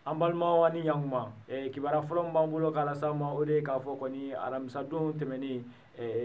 An balimaw ani ɲankuma, kibaruya fɔlɔ min b'an bolo k'a lase aw ma, o de ye k'a fɔ kɔni alamisadon tɛmɛnen,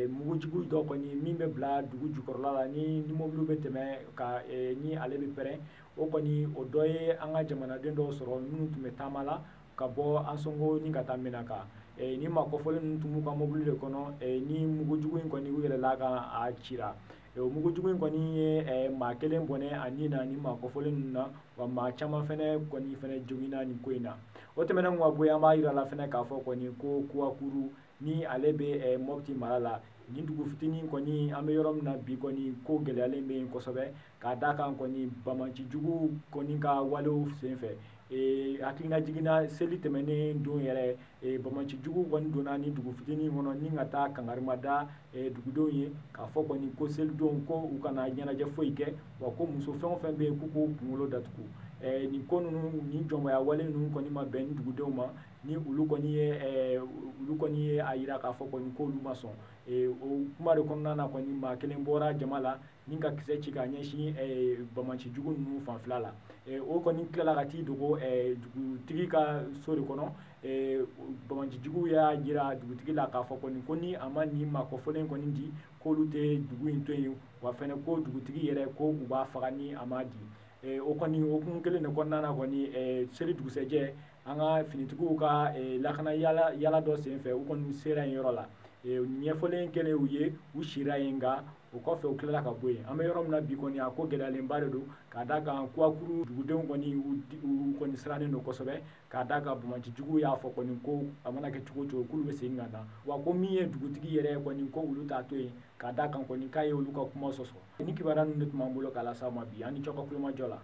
mugujugu dɔ kɔni min bɛ bila dugu jukɔrɔla la ni mobiliw bɛ tɛmɛ ka ni ale bɛ pɛrɛn, o kɔni o dɔ ye an ka jamanaden dɔw sɔrɔ minnu tun bɛ taama la ka bɔ Ansongo ni ka taa Menaka. Ni maa kɔfɔlen ninnu tun b'u ka mobili de kɔnɔ, ni mugujugu in kɔni u yɛlɛla kan a cira. O mugujugu in kɔni ye maa kelen bɔnɛ a ni na ni maa kɔfɔlen ninnu na, wa maa caman fɛnɛ kɔni fɛnɛ joginna nin ko in na. O tɛmɛnen ka bɔ yen, an b'a yira la fɛnɛ k'a fɔ kɔni ko Kuwakuru ni ale bɛ Mopti mara la, nin dugu fitinin kɔni an bɛ yɔrɔ min na bi kɔni ko gɛlɛyalen bɛ yen kosɛbɛ, k'a da kan kɔni bamacijugu kɔni ka walew senfɛ. Hakilina jiginna seli tɛmɛnen don yɛrɛ, bamacijugu kɔni donna ni dugu fitinin kɔnɔ ni ka taa kangarima da dugudenw ye k'a fɔ kɔni ko selidon ko u kana ɲɛnajɛ foyi kɛ, wa ko muso fɛn o fɛn bɛ yen k'u k'u kunkolo datugu. Nin ko ninnu, nin jɔnmaya wale ninnu kɔni ma bɛn ni dugudenw ma, ni olu kɔni ye a yira k'a fɔ kɔni k'olu ma sɔn. O kuma de kɔnɔna na kɔni maa kelen bɔra jama la ni ka kisɛ ci ka ɲɛsin bamacijugu ninnu fanfɛla la. O kɔni tilala ka t'i dogo dugutigi ka so de kɔnɔ. Bamacijugu y'a jira dugutigi la k'a fɔ kɔni ko ni a ma nin maa kɔfɔlen kɔni di, k'olu tɛ dugu in to yen, wa fɛnɛ ko dugutigi yɛrɛ ko u b'a faga ni a ma di. O kɔni hukumu kelen de kɔnɔna na kɔni, seli dugusɛjɛ, an ka finitigiw ka lakana yala yala dɔ senfɛ, u kɔni sera yen yɔrɔ la. Ɲɛfɔlen kɛlen u ye, u sira yen, nka o kɔfɛ u tilala ka bɔ yen. An bɛ yɔrɔ min na bi kɔni, a ko gɛlɛyalenba de don, k'a da kan Kuwakuru dugudenw kɔni u kɔni sirannen don kosɛbɛ, k'a da kan bamacijuguw y'a fɔ kɔni ko a mana kɛ cogo o cogo k'olu bɛ segin ka na, wa ko min ye dugutigi yɛrɛ kɔni ko olu t'a to yen, k'a da kan kɔni k'a ye olu ka kuma sɔsɔ. Ni kibaruya ninnu de tun b'an bolo k'a lase aw ma bi. An ni cɛw ka kulomajɔ la.